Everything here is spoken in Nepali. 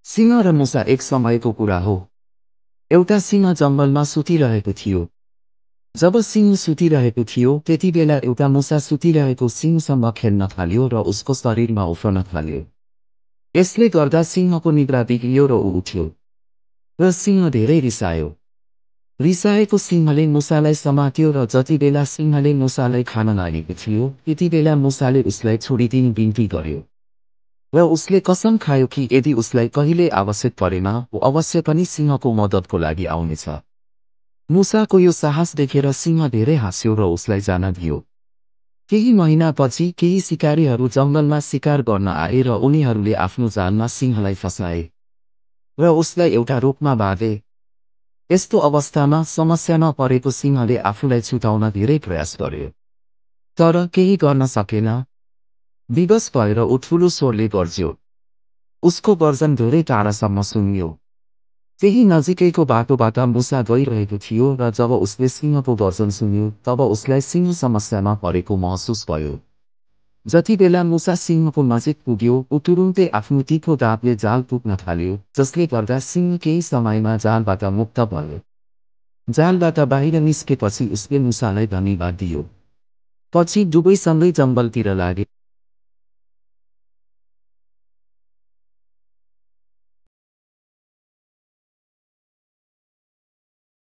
सिंह र मुसा एक समयको कुरा हो। एउटा सिंह जङ्गलमा सुतिरहेको थियो। जब सिंह सुतिरहेको थियो त्यतिबेला एउटा मुसा सुतिरहेको सिंहसँग खेल्न थाल्यो र उसको शरीरमा उफ्रन थाल्यो। यसले गर्दा सिंहको निद्रा बिग्रियो र ऊ उठ्यो। र सिंह धेरै रिसायो। रिसाएको सिंहले मुसालाई समात्यो र जतिबेला सिंहले मुसालाई खान लागेको थियो त्यतिबेला मुसाले उसलाई छोडिदिने बिन्ती गर्यो। र उसले कसम खायो कि यदि उसलाई कहिल्यै आवश्यक परेमा ऊ अवश्य पनि सिंहको मद्दतको लागि आउनेछ। मुसाको यो साहस देखेर सिंह धेरै हाँस्यो र उसलाई जान दियो। केही महिनापछि केही सिकारीहरू जङ्गलमा शिकार गर्न आए र उनीहरूले आफ्नो जालमा सिंहलाई फसाए र उसलाई एउटा रुखमा बाँधे। यस्तो अवस्थामा समस्या नपरेको सिंहले आफूलाई छुटाउन धेरै प्रयास गर्यो, तर केही गर्न सकेन। विवश भएर ऊ ठुलो स्वरले गर्ज्यो। उसको गर्जन धेरै टाढासम्म सुनियो। त्यही नजिकैको बाटोबाट मुसा गइरहेको थियो र जब उसले सिंहको गर्जन सुन्यो तब उसलाई सिंह समस्यामा परेको महसुस भयो। जतिबेला मुसा सिंहको नजिक पुग्यो ऊ तुरुन्तै आफ्नो तिखो दाँतले जाल पुग्न थाल्यो, जसले गर्दा सिंह केही समयमा जालबाट मुक्त भयो। जालबाट बाहिर निस्केपछि उसले मुसालाई धन्यवाद दियो। पछि दुवै सँगै जङ्गलतिर लागे।